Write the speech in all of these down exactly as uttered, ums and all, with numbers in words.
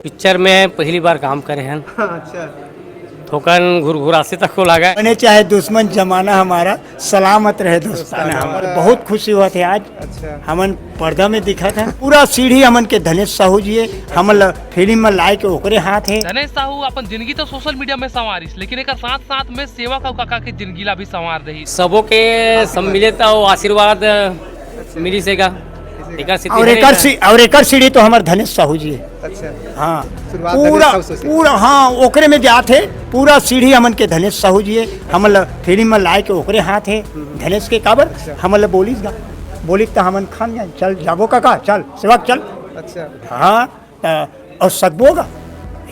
Picture में पहली बार काम करे हन। अच्छा। थोकन घुरघुरासी तक को लगा। बने चाहे दुश्मन, जमाना हमारा सलामत रहे, दोस्ताना हमारा। बहुत खुशी होत हे आज। अच्छा। हमन पर्दा में दिखत हन, पूरा सीढ़ी हमन के धनेश साहू जी हे, हमन ल फिल्म में लाए के ओकरे हाथ हे। धनेश साहू अपन जिंदगी तो सोशल मीडिया में संवारिस, लेकिन एकर साथ साथ में सेवक अउ काका के जिंदगी ला भी संवार देही। सबो के सब मिले त वो आशीर्वाद मिलिस हे गा। एकर सेती और धनेश एकर सी-, और एकर सीढ़ी तो हमर धनेश साहू जी हे। अच्छा। हाँ। शुरुआत पूरा, धनेश साहू से। पूरा, हाँ, ओकरे में जात हे, पूरा सीढ़ी हमन के धनेश साहू जी हे, हमन ल फिल्म में लाए के ओकरे हाथ हे। धनेश के काबर? अच्छा। हमन ल बोलिस गा, बोलिस त हमन खान जाए, "चल जाबो काका, चल सेवक चल।" अच्छा। हाँ, त, "और सकबो गा?"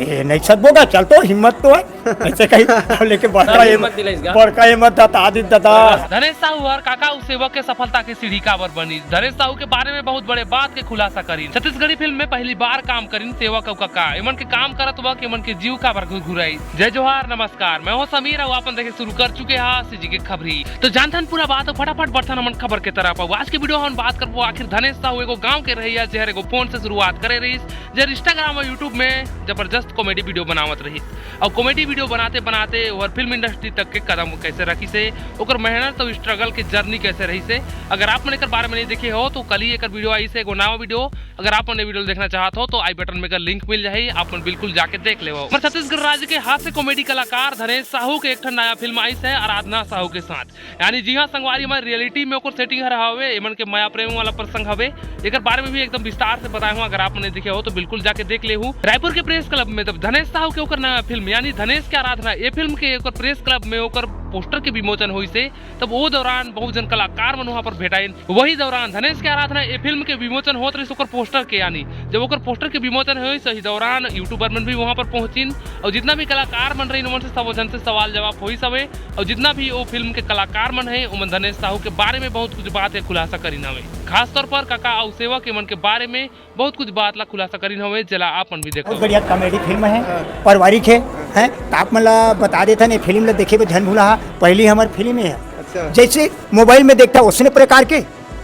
"ए, नहीं सकबो गा, चल तो, हिम्मत तो हे।" ऐसे कही, अब लेके बड़का सब ये हिम्मत दिलाइस गा। बड़का ये मत दता दी दता। धनेश साहू हर काका अउ सेवक के सफलता के सीढ़ी काबर बनिस? धनेश साहू के बारे में बहुत बड़े बात के खुलासा करिन। छत्तीसगढ़ी फिल्म में पहली बार काम करिन सेवक अउ काका। एमन के काम करत वक्त एमन के जीव काबर घुरघुराइस? जय जोहार, नमस्कार, मैं हूं समीर अउ आपन देखे शुरू कर चुके हा सीजी के खबरी। तो जानथन पूरा बात अउ फटाफट बढ़थन हमन खबर के तरफ। अउ आज के वीडियो हमन बात करबो आखिर धनेश साहू एगो गांव के रहइया जेहर एगो फोन से शुरुआत करे रहिस, जेहर Instagram अउ YouTube में जबरदस्त कॉमेडी वीडियो बनावत रहिस। अउ कॉमेडी वीडियो बनाते बनाते ओहर फिल्म इंडस्ट्री तक के कदम कैसे रखिस हे, ओकर मेहनत अउ स्ट्रगल के जर्नी कैसे रहिस हे। अगर आप मन एकर बारे में नहीं देखे हो तो कल ही एकर वीडियो आइस हे, एगो नवा वीडियो। अगर आप मन ये वीडियो देखना चाहत हो तो आई बटन में एकर लिंक मिल जाही, आप मन बिल्कुल जाके देख लेवो। हमर छत्तीसगढ़ राज्य के हास्य कॉमेडी कलाकार धनेश साहू के एक ठन नया फिल्म आइस हे आराधना साहू के साथ। यानी जी हाँ संगवारी, हमर रियलिटी में ओकर सेटिंग हर हवे, एमन के मया प्रेम वाला प्रसंग हवे। एकर बारे में भी एकदम विस्तार से बताए हूँ, अगर आप मन नहीं देखे हो तो बिल्कुल जाके देख लेहू। रायपुर के प्रेस क्लब में तब धनेश साहू के ओकर नया फिल्म यानी धनेश के आराधना, ये फिल्म के ओकर प्रेस क्लब में ओकर पोस्टर के विमोचन होइस हे, तब वो दौरान बहुत जन कलाकार मन वहाँ पर भेटाइन। वही दौरान धनेश के आराधना ये फिल्म के विमोचन होत रहिस ओकर पोस्टर के, यानी जब ओकर पोस्टर के विमोचन होइस, वही दौरान यूट्यूबर मन भी वहाँ पर पहुँचिन और जितना भी कलाकार मन रहिन, ओमन से सबो झन से सवाल जवाब होइस हवे। और जितना भी वो फिल्म के कलाकार मन हे, ओमन धनेश साहू के बारे में बहुत कुछ बात के खुलासा करिन हवे। खासतौर पर काका अउ सेवक एमन के बारे में बहुत कुछ बात ला खुलासा करिन हवे, जेला आप मन भी देखो। बहुत बढ़िया कॉमेडी फिल्म हे, पारिवारिक हे, हैं? त आप मन ला बता देथन, ये फिल्म ला देखे बर झन भूला, पहली हमर फिल्म हे। अच्छा। जैसे मोबाइल में देखता, उसने प्रकार के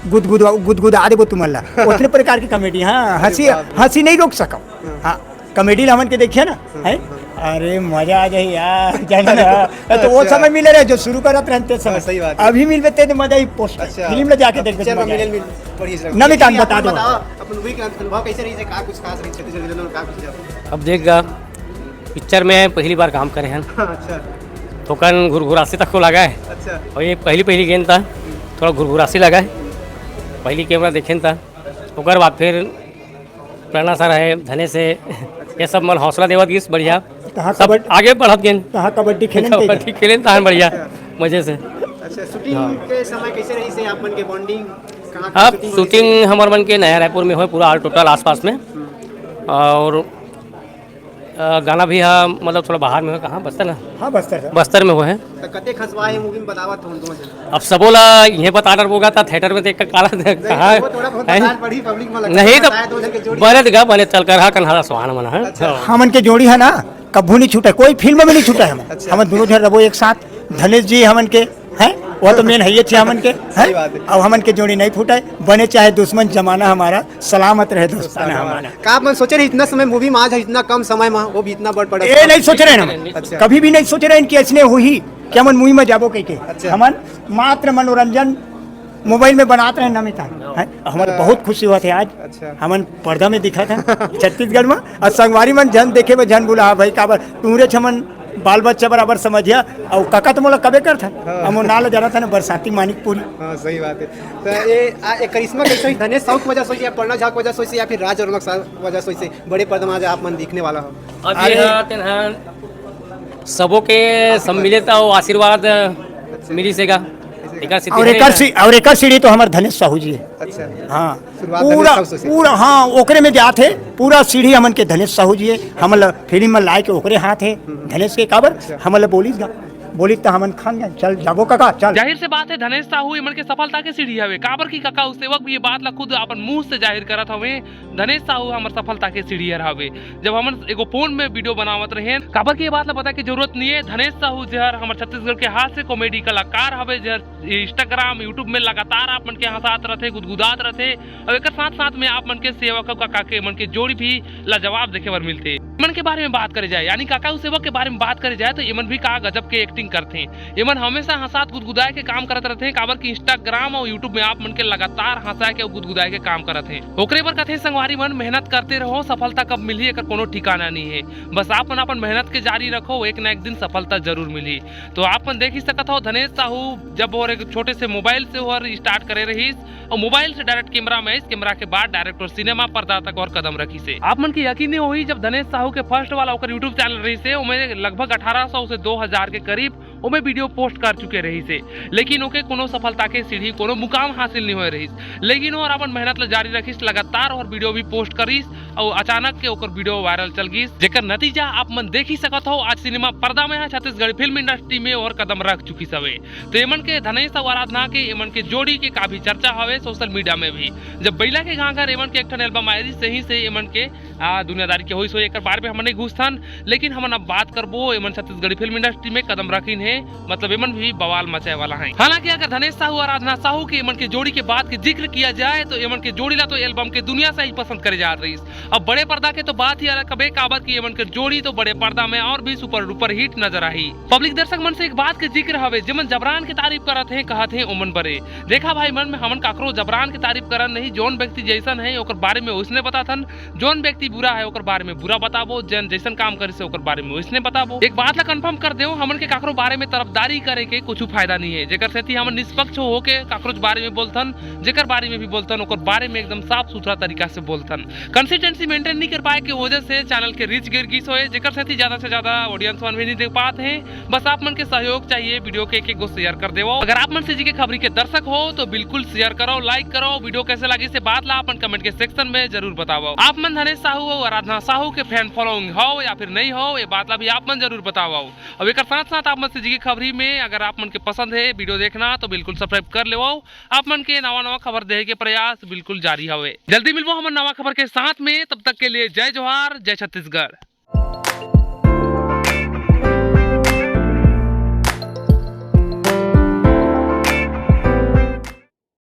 गुदगुदा, गुदगुदा देबो तुमन ला, उतने प्रकार के कॉमेडी। हाँ, अरे हंसी, बाप रे। हंसी नहीं रोक सकव। हाँ। हाँ, कॉमेडी ला हमन के देखिए ना, हाँ, हैं? हाँ। अरे मजा आ जाए यार, जाने ना। तो वो अच्छा। समय मिले रहे जो शुरू करत रहन ते समय। हाँ, सही बात है। अभी मिलबे ते मजा ही पोस्ट। अच्छा। फिल्म ला जाके अब देखबे पिक्चर में मजा मिले, मिल, बढ़िया से। नमिता, लेकिन बता आप दो। बताओ, अपन मूवी के अनुभव कैसे रहिस हे, का कुछ खास रहिस हे, छत्तीसगढ़ के जनता में का कुछ अब देख गा, पिक्चर में पहली बार काम करे हन। अच्छा। थोकन घुरघुरासी तक को लगा हे। अच्छा। और ये पहली, पहली गेंद था, थोड़ा घुरघुरासी लगा हे। पहली कैमरा देखेन था, ओकर बाद फिर प्रेरणा सर हे, धनेश हे, ये सब मन हौसला देवत गिस, बढ़िया। कहाँ सब कबड्डी, आगे बढ़त गेन। कहाँ कबड्डी खेलेन ते? कबड्डी खेलेन तहन बढ़िया, मजे से। अच्छा, शूटिंग हाँ। के समय कैसे रहिस हे आप मन के बॉन्डिंग? कहाँ पे आप शूटिंग होइस हे? शूटिंग हमर मन के नया रायपुर में होय, पूरा ऑल टोटल आसपास में। हम्म। और, अ, गाना भी, हाँ, मतलब थोड़ा बाहर में होय, कहाँ? बस्तर ना? हाँ, बस्तर, सर। बस्तर में होय हे। तो कते खसवा हे मूवी में बतावत हो दोनों जन? अब सबो ला इहे बता डरबो गा, त थिएटर में देख के काला दे-, नहीं, कहाँ वो थोड़ा बहुत है? बता पड़ी, पब्लिक में लगता नहीं है, तो शायद वो जन के जोड़ी बने गा, बने चल कर हा कन्हारा सुहाना मन है। अच्छा। हमन के जोड़ी है ना, कभू नहीं छूटे, कोई फिल्म में नहीं छूटे हमन। अच्छा। हमन दोनों जन रबो एक साथ, धनेश जी हमन के हैं, वो तो मेन है ये छे हमन के, हैं? सही बात है। अब हमन के जोड़ी नहीं फूटे, बने चाहे दुश्मन, जमाना हमारा सलामत रहे, दोस्ताना हमारा। का आप मन सोचे रहे इतना समय मूवी में आज है, इतना कम समय में वो भी इतना बड़ प्रोडक्शन? ये नहीं सोचे रहे हम। अच्छा। कभी भी नहीं सोचे रहे कि ऐसने होही, कि हमन मूवी में जाबो कह के। अच्छा। हमन मात्र मनोरंजन मोबाइल में बनात रहे, नमिता, हैं? हमर बहुत खुशी होत हे आज। अच्छा। हमन पर्दा में दिखत हन छत्तीसगढ़ में, और संगवारी मन झन देखे बर झन भूला, हाँ भाई, काबर टूरे छमन बाल बच्चा बराबर समझिया, और काका तो मोला कबे करथन, हाँ। हम वो नाम ला जानत हन, बरसाती मानिकपुरी। हाँ, सही बात है। तो ये, आ, ये करिश्मा कैसे होइस? धनेश साहू की वजह से होइस या प्रेरणा झा की वजह से होइस या फिर राज वर्मा की वजह से होइस? बड़े पर्दा में आज आप मन दिखने वाला हो। अब अरे, ये हा, तेन हा, सबो के सम्मिलित अउ आशीर्वाद मिलिस हे गा। एकर सेती और हरे एकर ना। सी-, और एकर सीढ़ी तो हमर धनेश साहू जी हे। अच्छा। हाँ। शुरुआत पूरा, धनेश साहू से। पूरा, हाँ, ओकरे में जात हे, पूरा सीढ़ी हमन के धनेश साहू जी हे, हमन ल फिल्म में लाए के ओकरे हाथ हे, हम्म। धनेश के काबर, अच्छा। हमन ल बोलिस गा, बोली त हमन खान जान, चल जाबो कका, चल। जाहिर से बात है, धनेश साहू एमन के सफलता के सीढ़ी हवे, काबर कि कका उ सेवक भी ये बात ला खुद अपन मुंह से जाहिर करत हवे, धनेश साहू हमर सफलता के सीढ़ी हर हवे। जब हमन एगो फोन में वीडियो बनावत रहेन, काबर कि ये बात ला बताए के जरूरत नहीं है, धनेश साहू जेहर हमर छत्तीसगढ़ के हास्य कॉमेडी कलाकार हवे, जेहर Instagram, YouTube में लगातार आप मन के हंसात रथे, गुदगुदात रथे, और एकर साथ साथ में आप मन के सेवक अउ कका के मन के जोड़ी भी लाजवाब देखे बर मिलथे। एमन के बारे में बात करे जाए, यानी कका अउ सेवक के बारे में बात करे जाए, तो एमन भी का गजब के एक्टिंग करथे। एमन हमेशा हंसात गुदगुदाए के काम करत रहथे, काबर कि Instagram और YouTube में आप मन के लगातार हंसाए के अउ गुदगुदाए के काम करत हे। ओकरे बर कथे संगवारी मन, मेहनत करते रहो, सफलता कब मिलही एकर कोनो ठिकाना नहीं है। बस आप मन अपन मेहनत के जारी रखो, एक ना एक दिन सफलता जरूर मिलही। तो आप मन देख ही सकत हो, धनेश साहू जब ओहर एक छोटे से मोबाइल से ओहर स्टार्ट करे रहिस, और मोबाइल से डायरेक्ट कैमरा में आइस, कैमरा के बाद डायरेक्ट ओहर सिनेमा पर्दा तक ओहर कदम रखिस हे। आप मन के यकीन नहीं होही, जब धनेश साहू के फर्स्ट वाला ओकर YouTube चैनल रहिस हे, ओमे लगभग अठारह सौ से दो हज़ार के करीब ओमे वीडियो पोस्ट कर चुके रहिस हे, लेकिन ओके कोनो सफलता के सीढ़ी, कोनो मुकाम हासिल नहीं होए रहिस। लेकिन ओहर अपन मेहनत ला जारी रखिस, लगातार ओहर वीडियो भी पोस्ट करिस, और अचानक के ओकर वीडियो वायरल चल गिस, जेकर नतीजा आप मन देख ही सकत हो, आज सिनेमा पर्दा में है, छत्तीसगढ़ी फिल्म इंडस्ट्री में ओहर कदम रख चुकिस हवे। तो एमन के, धनेश अउ आराधना के, एमन के जोड़ी के काफी चर्चा हवे सोशल मीडिया में भी। जब बइला के घाघर एमन के एक ठन एल्बम आए रहिस, सही से एमन के, आ, दुनियादारी के होइस होई, एकर बारे में हमन नहीं घुसथन, लेकिन हमन अब बात करबो, एमन छत्तीसगढ़ी फिल्म इंडस्ट्री में कदम रखिन हे, मतलब एमन भी बवाल मचाए वाला हैं। हालांकि अगर धनेश साहू और आराधना साहू के, एमन के जोड़ी के बात के जिक्र किया जाए, तो एमन के जोड़ी ला तो एल्बम के दुनिया से ही पसंद करे जात रहिस। अब बड़े पर्दा के तो बात ही अलग हवे, काबर कि एमन के जोड़ी तो बड़े पर्दा में और भी सुपर डुपर हिट नजर आही। पब्लिक दर्शक मन से एक बात के जिक्र हवे, जेमन जबरान के तारीफ करत हे, कहत हे ओमन बरे। देखा भाई मन, हमन काकरो जबरान के तारीफ करन नहीं, जौन व्यक्ति जैसन है ओकर बारे में ओइसने बताथन, जौन व्यक्ति बुरा है ओकर बारे में बुरा बताबो, जन जैसन काम करिस हे ओकर बारे में ओइसने बताबो। एक बात ला कन्फर्म कर देव, हमन के काकरो बारे में तरफदारी करे के कुछ फायदा नहीं है, जेकर सेती हमन निष्पक्ष होके काकरो बारे में बोलथन, जेकर बारे में भी बोलथन ओकर बारे में एकदम साफ सुथरा तरीका से बोलथन। कंसिस्टेंसी मेंटेन नहीं कर पाए के वजह से चैनल के रीच गिर गिस होए, जेकर सेती ज्यादा से ज्यादा ऑडियंस मन भी नहीं देख पात हे। बस आप मन के सहयोग चाहिए, वीडियो के एक एक गो शेयर कर देवो। अगर आप मन से जी के खबरी के दर्शक हो तो बिल्कुल शेयर करो, लाइक करो। वीडियो कैसे लगी से बात ला अपन कमेंट के सेक्शन में जरूर बतावो। आप मन धनेश साहू और आराधना साहू के फैन फॉलोइंग हो या फिर नहीं हो, ये बात ला भी आप मन जरूर बतावो। अब एक साथ साथ आप मन से जी के खबरी में अगर आप मन के पसंद है वीडियो देखना तो बिल्कुल सब्सक्राइब कर लेवो। आप मन के नवा नवा खबर देहे के प्रयास बिल्कुल जारी हवे। जल्दी मिलबो हमन नवा खबर के साथ में, तब तक के लिए जय जोहार, जय छत्तीसगढ़।